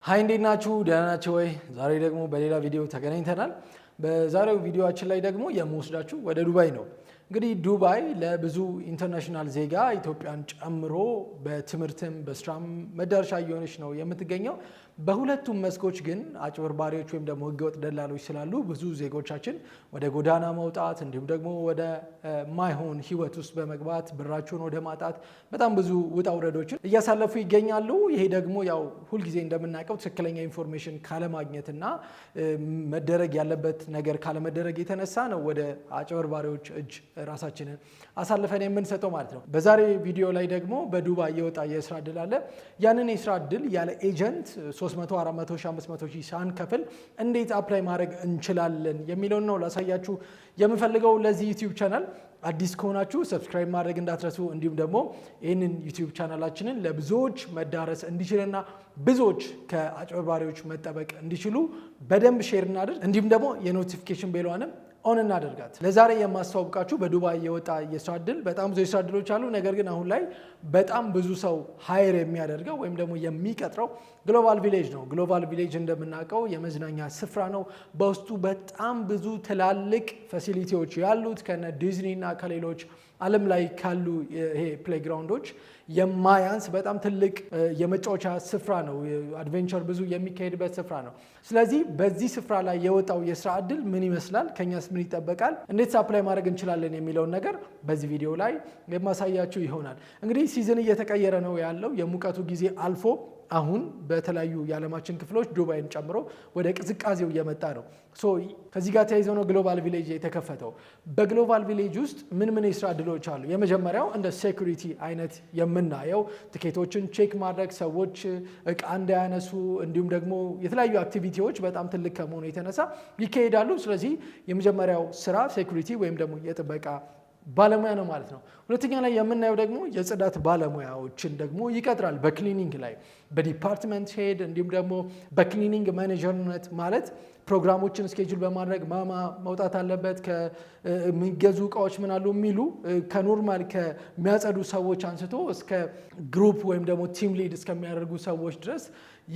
Hi፣ እንዴት ናችሁ? ደህና ናችሁ ወይ? ዛሬ ደግሞ በሌላ ቪዲዮ ተገናኝተናል። በዛሬው ቪዲዮአችን ላይ ደግሞ የምወስዳችሁ ወደ ዱባይ ነው። እንግዲህ ዱባይ ለብዙ international ዜጋ ኢትዮጵያን ጨምሮ በትምህርትም በስራም መዳረሻ እየሆነች ነው የምትገኘው። በሁለቱም መስኮች ግን አጭበርባሪዎች ወይም ደግሞ ህገወጥ ደላሎች ስላሉ ብዙ ዜጎቻችን ወደ ጎዳና መውጣት እንዲሁም ደግሞ ወደ ማይሆን ህይወት ውስጥ በመግባት ብራቸውን ወደ ማጣት በጣም ብዙ ውጣ ውረዶችን እያሳለፉ ይገኛሉ። ይሄ ደግሞ ያው ሁልጊዜ እንደምናውቀው ትክክለኛ information ካለማግኘትና መደረግ ያለበት ነገር ካለመደረግ የተነሳ ነው ወደ አጭበርባሪዎች እጅ ራሳችንን አሳልፈን የምንሰጠው ማለት ነው። በዛሬ ቪዲዮ ላይ ደግሞ በዱባይ የወጣ የስራ እድል አለ። ያንን የስራ እድል ያለ agent 300፣ 400 ሺህ፣ 500 ሺህ ሳንከፍል እንዴት apply ማድረግ እንችላለን የሚለውን ነው ላሳያችሁ የምፈልገው። ለዚህ YouTube channel አዲስ ከሆናችሁ subscribe ማድረግ እንዳትረሱ፣ እንዲሁም ደግሞ ይህንን YouTube channel ኣችንን ለብዙዎች መዳረስ እንዲችልና ብዙዎች ከአጭበርባሪዎች መጠበቅ እንዲችሉ በደንብ share እናድርግ። እንዲሁም ደግሞ የ notification bell ኧንም on እናደርጋት። ለዛሬ የማስተዋውቃችሁ በዱባይ የወጣ የስራ እድል፣ በጣም ብዙ የስራ እድሎች አሉ። ነገር ግን አሁን ላይ በጣም ብዙ ሰው hire የሚያደርገው ወይም ደግሞ የሚቀጥረው Global Village ነው። Global Village እንደምናውቀው የመዝናኛ ስፍራ ነው። በውስጡ በጣም ብዙ ትላልቅ facility ዎች ያሉት፣ ከነ Disney እና ከሌሎች ዓለም ላይ ካሉ ይሄ playground ኦች የማያንስ በጣም ትልቅ የመጫወቻ ስፍራ ነው። Adventure ብዙ የሚካሄድበት ስፍራ ነው። ስለዚህ በዚህ ስፍራ ላይ የወጣው የስራ እድል ምን ይመስላል፣ ከኛስ ምን ይጠበቃል፣ እንዴት apply ማድረግ እንችላለን የሚለውን ነገር በዚህ ቪዲዮ ላይ የማሳያችሁ ይሆናል። እንግዲህ season እየተቀየረ ነው ያለው። የሙቀቱ ጊዜ አልፎ አሁን በተለያዩ የዓለማችን ክፍሎች ዱባይን ጨምሮ ወደ ቅዝቃዜው እየመጣ ነው። So ከዚህ ጋር ተያይዞ ነው Global Village የተከፈተው። በ Global Village ውስጥ ምን ምን የስራ እድሎች አሉ? የመጀመሪያው እንደ security አይነት የምናየው ትኬቶችን check ማድረግ፣ ሰዎች እቃ እንዳያነሱ፣ እንዲሁም ደግሞ የተለያዩ activity ዎች በጣም ትልቅ ከመሆኑ የተነሳ ይካሄዳሉ። ስለዚህ የመጀመሪያው ስራ security ወይም ደግሞ የጥበቃ ባለሙያ ነው ማለት ነው። ሁለተኛ ላይ የምናየው ደግሞ የጽዳት ባለሙያዎችን ደግሞ ይቀጥራል። በ cleaning ላይ በ department head እንዲሁም ደግሞ በ cleaning manager ነት፣ ማለት ፕሮግራሞችን schedule በማድረግ ማማ መውጣት አለበት፣ ከሚገዙ እቃዎች ምን አሉ የሚሉ፣ ከ normal ከሚያጸዱ ሰዎች አንስቶ እስከ group ወይም ደግሞ team lead እስከሚያደርጉ ሰዎች ድረስ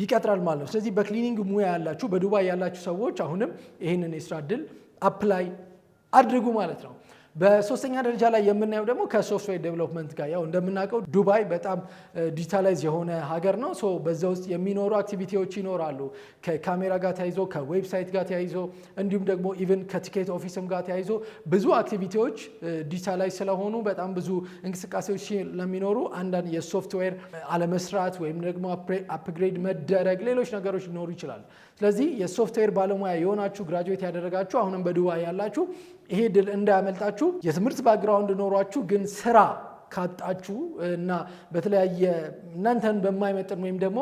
ይቀጥራል ማለት ነው። ስለዚህ በ cleaning ሙያ ያላችሁ፣ በዱባይ ያላችሁ ሰዎች አሁንም ይህንን የስራ እድል apply አድርጉ ማለት ነው። በሶስተኛ ደረጃ ላይ የምናየው ደግሞ ከ software development ጋር፣ ያው እንደምናውቀው ዱባይ በጣም digitalize የሆነ ሀገር ነው። So በዛ ውስጥ የሚኖሩ activity ዎች ይኖራሉ። ከካሜራ ጋር ተያይዞ፣ ከ website ጋር ተያይዞ፣ እንዲሁም ደግሞ even ከ ticket office ም ጋር ተያይዞ ብዙ activity ዎች digitalize ስለሆኑ በጣም ብዙ እንቅስቃሴዎች ስለሚኖሩ አንዳንድ የሶፍትዌር አለመስራት ወይም ደግሞ upgrade መደረግ፣ ሌሎች ነገሮች ሊኖሩ ይችላሉ። ስለዚህ የሶፍትዌር ባለሙያ የሆናችሁ፣ graduate ያደረጋችሁ፣ አሁንም በዱባይ ያላችሁ ይሄ እድል እንዳያመልጣችሁ። የትምህርት background ኖሯችሁ ግን ስራ ካጣችሁ እና በተለያየ እናንተን በማይመጥን ወይም ደግሞ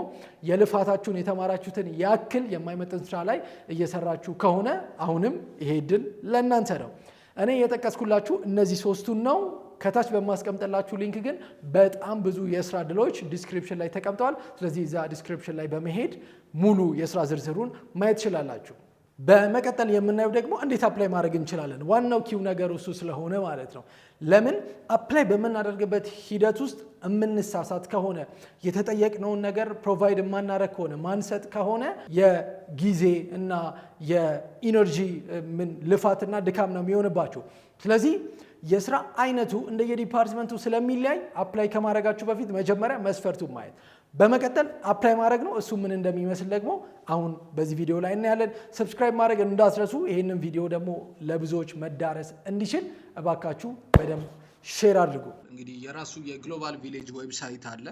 የልፋታችሁን የተማራችሁትን ያክል የማይመጥን ስራ ላይ እየሰራችሁ ከሆነ አሁንም ይሄ እድል ለእናንተ ነው። እኔ የጠቀስኩላችሁ እነዚህ ሶስቱን ነው። ከታች በማስቀምጥላችሁ link ግን በጣም ብዙ የስራ እድሎች description ላይ ተቀምጠዋል። ስለዚህ እዛ description ላይ በመሄድ ሙሉ የስራ ዝርዝሩን ማየት ትችላላችሁ። በመቀጠል የምናየው ደግሞ እንዴት apply ማድረግ እንችላለን። ዋናው key ው ነገር እሱ ስለሆነ ማለት ነው። ለምን apply በምናደርግበት ሂደት ውስጥ የምንሳሳት ከሆነ፣ የተጠየቅነውን ነገር provide የማናደርግ ከሆነ፣ ማንሰጥ ከሆነ የጊዜ እና የ energy ምን ልፋትና ድካም ነው የሚሆንባችሁ። ስለዚህ የስራ አይነቱ እንደየ department ኡ ስለሚለያይ apply ከማድረጋችሁ በፊት መጀመሪያ መስፈርቱን ማየት፣ በመቀጠል apply ማድረግ ነው። እሱ ምን እንደሚመስል ደግሞ አሁን በዚህ ቪዲዮ ላይ እናያለን። Subscribe ማድረግ እንዳትረሱ። ይህንን ቪዲዮ ደግሞ ለብዙዎች መዳረስ እንዲችል እባካችሁ በደንብ share አድርጉ። እንግዲህ የራሱ የ Global Village website አለ።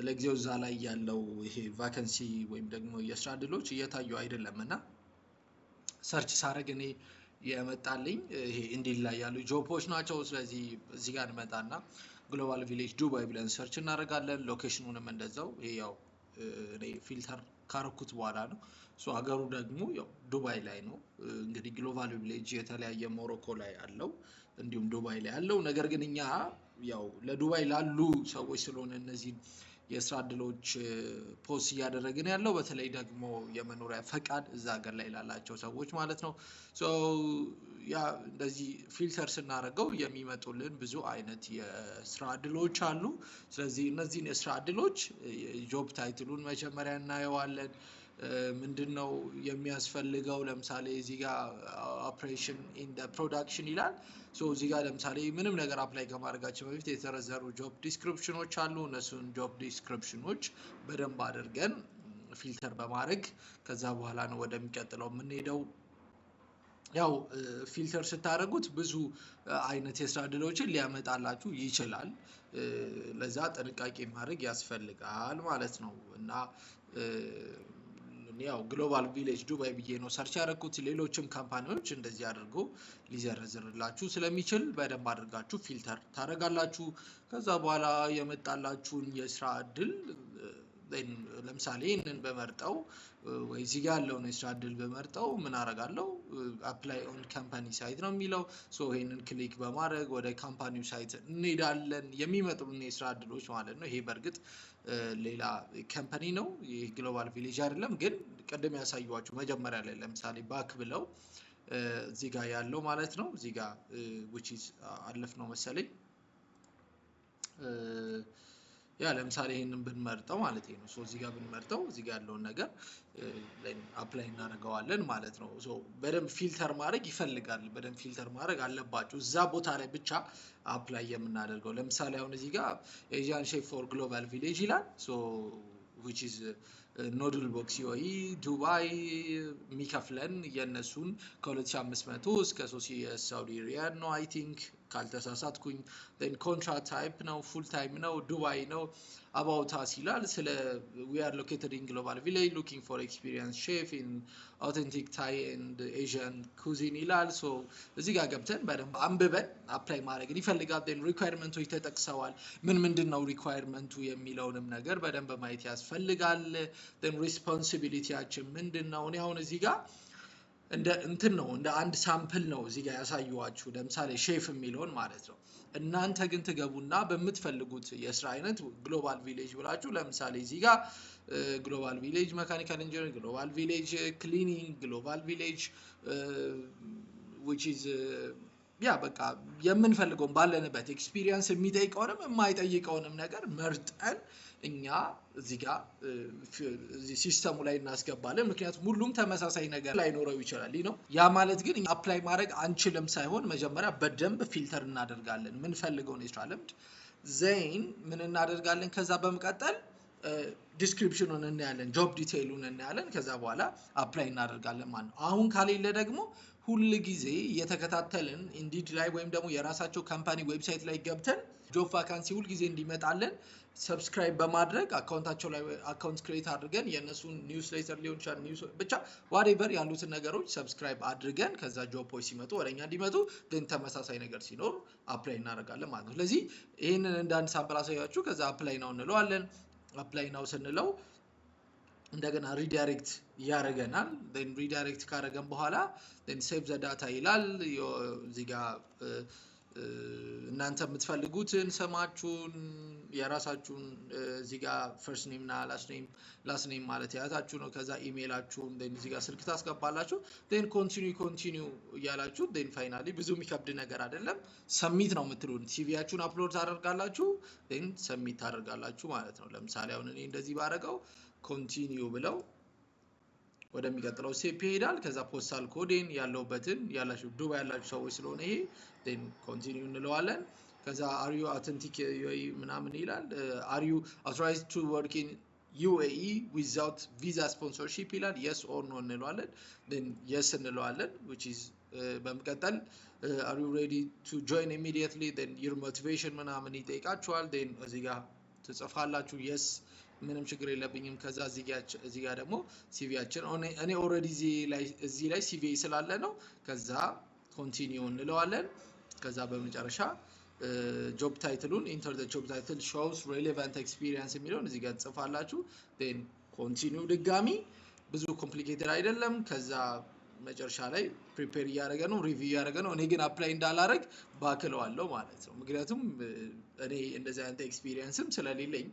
ለጊዜው እዛ ላይ ያለው ይሄ vacancy ወይም ደግሞ የስራ እድሎች እየታዩ አይደለም እና search ሳደርግ እኔ የመጣልኝ ይሄ Indeed ላይ ያሉ job ኦች ናቸው። ስለዚህ እዚህ ጋር እንመጣና Global Village ዱባይ ብለን search እናደርጋለን። Location ኑንም እንደዛው፣ ይሄ ያው እኔ filter ካረኩት በኋላ ነው። So ሀገሩ ደግሞ ያው ዱባይ ላይ ነው። እንግዲህ Global Village የተለያየ ሞሮኮ ላይ አለው፣ እንዲሁም ዱባይ ላይ አለው። ነገር ግን እኛ ያው ለዱባይ ላሉ ሰዎች ስለሆነ እነዚህን የስራ እድሎች post እያደረግን ያለው፣ በተለይ ደግሞ የመኖሪያ ፈቃድ እዛ ሀገር ላይ ላላቸው ሰዎች ማለት ነው። ያ እንደዚህ filter ስናደርገው የሚመጡልን ብዙ አይነት የስራ እድሎች አሉ። ስለዚህ እነዚህን የስራ እድሎች job title ኡን መጀመሪያ እናየዋለን። ምንድን ነው የሚያስፈልገው? ለምሳሌ እዚህ ጋር operation in production ይላል። So እዚህ ጋር ለምሳሌ ምንም ነገር apply ከማድረጋችን በፊት የተዘረዘሩ job description ኖች አሉ። እነሱን job description ኖች በደንብ አድርገን filter በማድረግ ከዛ በኋላ ነው ወደሚቀጥለው የምንሄደው። ያው filter ስታደርጉት ብዙ አይነት የስራ እድሎችን ሊያመጣላችሁ ይችላል። ለዛ ጥንቃቄ ማድረግ ያስፈልጋል ማለት ነው። እና ያው Global Village ዱባይ ብዬ ነው search ያደረኩት። ሌሎችም company ዎች እንደዚህ አድርጎ ሊዘረዝርላችሁ ስለሚችል በደንብ አድርጋችሁ filter ታደርጋላችሁ። ከዛ በኋላ የመጣላችሁን የስራ እድል፣ ለምሳሌ ይህንን በመርጠው ወይ እዚህ ጋር ያለውን የስራ እድል በመርጠው ምን አደርጋለሁ? Apply on company site ነው የሚለው። So ይሄንን click በማድረግ ወደ company ው site እንሄዳለን። የሚመጡልን የስራ እድሎች ማለት ነው። ይሄ በእርግጥ ሌላ company ነው፣ ይህ Global Village አይደለም። ግን ቅድም ያሳየኋችሁ መጀመሪያ ላይ ለምሳሌ back ብለው እዚህ ጋር ያለው ማለት ነው። እዚህ ጋር which is አለፍ ነው መሰለኝ። ያ ለምሳሌ ይሄንን ብንመርጠው ማለት ነው። So እዚህ ጋር ብንመርጠው እዚህ ጋር ያለውን ነገር apply እናደርገዋለን ማለት ነው። So በደንብ filter ማድረግ ይፈልጋል። በደንብ filter ማድረግ አለባችሁ። እዛ ቦታ ላይ ብቻ apply የምናደርገው፣ ለምሳሌ አሁን እዚህ ጋር Asian chef for Global Village ይላል። So which is Noodle Box UAE ዱባይ፣ የሚከፍለን የእነሱን ከ2500 እስከ 3000 የሳውዲ ሪያል ነው I think ካልተሳሳትኩኝ። Contract type ነው፣ full time ነው፣ ዱባይ ነው። About us ይላል። ስለ we are located in Global Village, looking for experienced chef in authentic Thai and Asian cuisine ይላል። So እዚህ ጋር ገብተን በደንብ አንብበን apply ማድረግን ይፈልጋል። Then requirement ኦች ተጠቅሰዋል። ምን ምንድን ነው requirement ኡ የሚለውንም ነገር በደንብ ማየት ያስፈልጋል። Then responsibility ያችን ምንድን ነው? እኔ አሁን እዚህ ጋር እንደ እንትን ነው፣ እንደ አንድ sample ነው እዚህ ጋር ያሳየኋችሁ። ለምሳሌ ሼፍ የሚለውን ማለት ነው። እናንተ ግን ትገቡና በምትፈልጉት የስራ አይነት Global Village ብላችሁ ለምሳሌ እዚህ ጋር Global Village mechanical engineer፣ Global Village cleaning፣ Global Village which is ያ በቃ የምንፈልገውን ባለንበት experience የሚጠይቀውንም የማይጠይቀውንም ነገር መርጠን እኛ እዚህ ጋር እዚህ system ኡ ላይ እናስገባለን። ምክንያቱም ሁሉም ተመሳሳይ ነገር ላይኖረው ይችላል ነው። ያ ማለት ግን apply ማድረግ አንችልም ሳይሆን መጀመሪያ በደንብ filter እናደርጋለን ምንፈልገውን የስራ ልምድ። Then ምን እናደርጋለን? ከዛ በመቀጠል description ኑን እናያለን፣ job detail ኡን እናያለን። ከዛ በኋላ apply እናደርጋለን ማለት ነው። አሁን ካሌለ ደግሞ ሁል ጊዜ እየተከታተልን Indeed ላይ ወይም ደግሞ የራሳቸው company website ላይ ገብተን job vacancy ሁል ጊዜ እንዲመጣልን subscribe በማድረግ account ኣቸው ላይ account create አድርገን የእነሱን newsletter ሊሆን ይችላል፣ news ብቻ whatever ያሉትን ነገሮች subscribe አድርገን ከዛ job ኦች ሲመጡ ወደኛ እንዲመጡ ግን ተመሳሳይ ነገር ሲኖር apply እናደርጋለን ማለት ነው። ስለዚህ ይህንን እንደ አንድ sample አሳያችሁ። ከዛ apply now እንለዋለን። Apply now ስንለው እንደገና redirect ያደርገናል። Redirect ካደረገን በኋላ save the data ይላል። እዚህ ጋ እናንተ የምትፈልጉትን ስማችሁን፣ የራሳችሁን እዚህ ጋ first name እና last name፣ last name ማለት የአያታችሁ ነው። ከዛ ኢሜይላችሁን፣ እዚህ ጋር ስልክ ታስገባላችሁ። Then continue, continue እያላችሁ then finally ብዙ የሚከብድ ነገር አይደለም። Submit ነው የምትሉን። CV ያችሁን upload ታደርጋላችሁ፣ then submit ታደርጋላችሁ ማለት ነው። ለምሳሌ አሁን እኔ እንደዚህ ባደረገው continue ብለው ወደሚቀጥለው step ይሄዳል። ከዛ postal code ኤን ያለሁበትን፣ ያላችሁ ዱባይ ያላችሁ ሰዎች ስለሆነ ይሄ continue እንለዋለን። ከዛ are you authentic UAE ምናምን ይላል። Are you authorized to work in UAE without visa sponsorship ይላል። Yes or no እንለዋለን። Yes እንለዋለን። Which is በመቀጠል are you ready to join immediately? Then your motivation ምናምን ይጠይቃችኋል። Then እዚህ ጋር ትጽፋላችሁ yes፣ ምንም ችግር የለብኝም። ከዛ እዚህ ጋር ደግሞ CV ያችን፣ እኔ already እዚህ ላይ CV ስላለ ነው። ከዛ continue እንለዋለን። ከዛ በመጨረሻ job title ኡን enter job title shows relevant experience የሚለውን እዚህ ጋር ትጽፋላችሁ። Then continue ድጋሚ፣ ብዙ complicated አይደለም። ከዛ መጨረሻ ላይ prepare እያደረገ ነው፣ review እያደረገ ነው። እኔ ግን apply እንዳላረግ back እለዋለሁ ማለት ነው። ምክንያቱም እኔ እንደዚህ አይነት experience ም ስለሌለኝ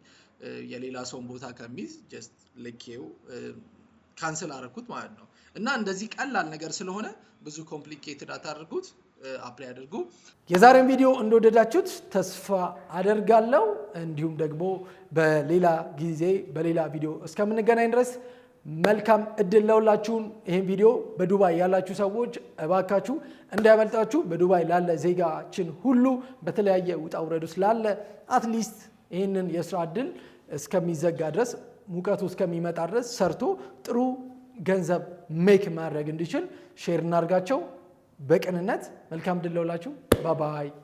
የሌላ ሰውን ቦታ ከሚይዝ just ልኬው Cancel አደረኩት ማለት ነው። እና እንደዚህ ቀላል ነገር ስለሆነ ብዙ complicated አታድርጉት፣ apply አድርጉ። የዛሬን ቪዲዮ እንደወደዳችሁት ተስፋ አደርጋለሁ። እንዲሁም ደግሞ በሌላ ጊዜ በሌላ ቪዲዮ እስከምንገናኝ ድረስ መልካም እድል ለሁላችሁም። ይህን ቪዲዮ በዱባይ ያላችሁ ሰዎች እባካችሁ እንዳያመልጣችሁ። በዱባይ ላለ ዜጋችን ሁሉ፣ በተለያየ ውጣ ውረድ ውስጥ ላለ፣ at least ይህንን የስራ እድል እስከሚዘጋ ድረስ፣ ሙቀቱ እስከሚመጣ ድረስ ሰርቶ ጥሩ ገንዘብ make ማድረግ እንዲችል share እናድርጋቸው በቅንነት። መልካም እድል ለሁላችሁ። Bye bye።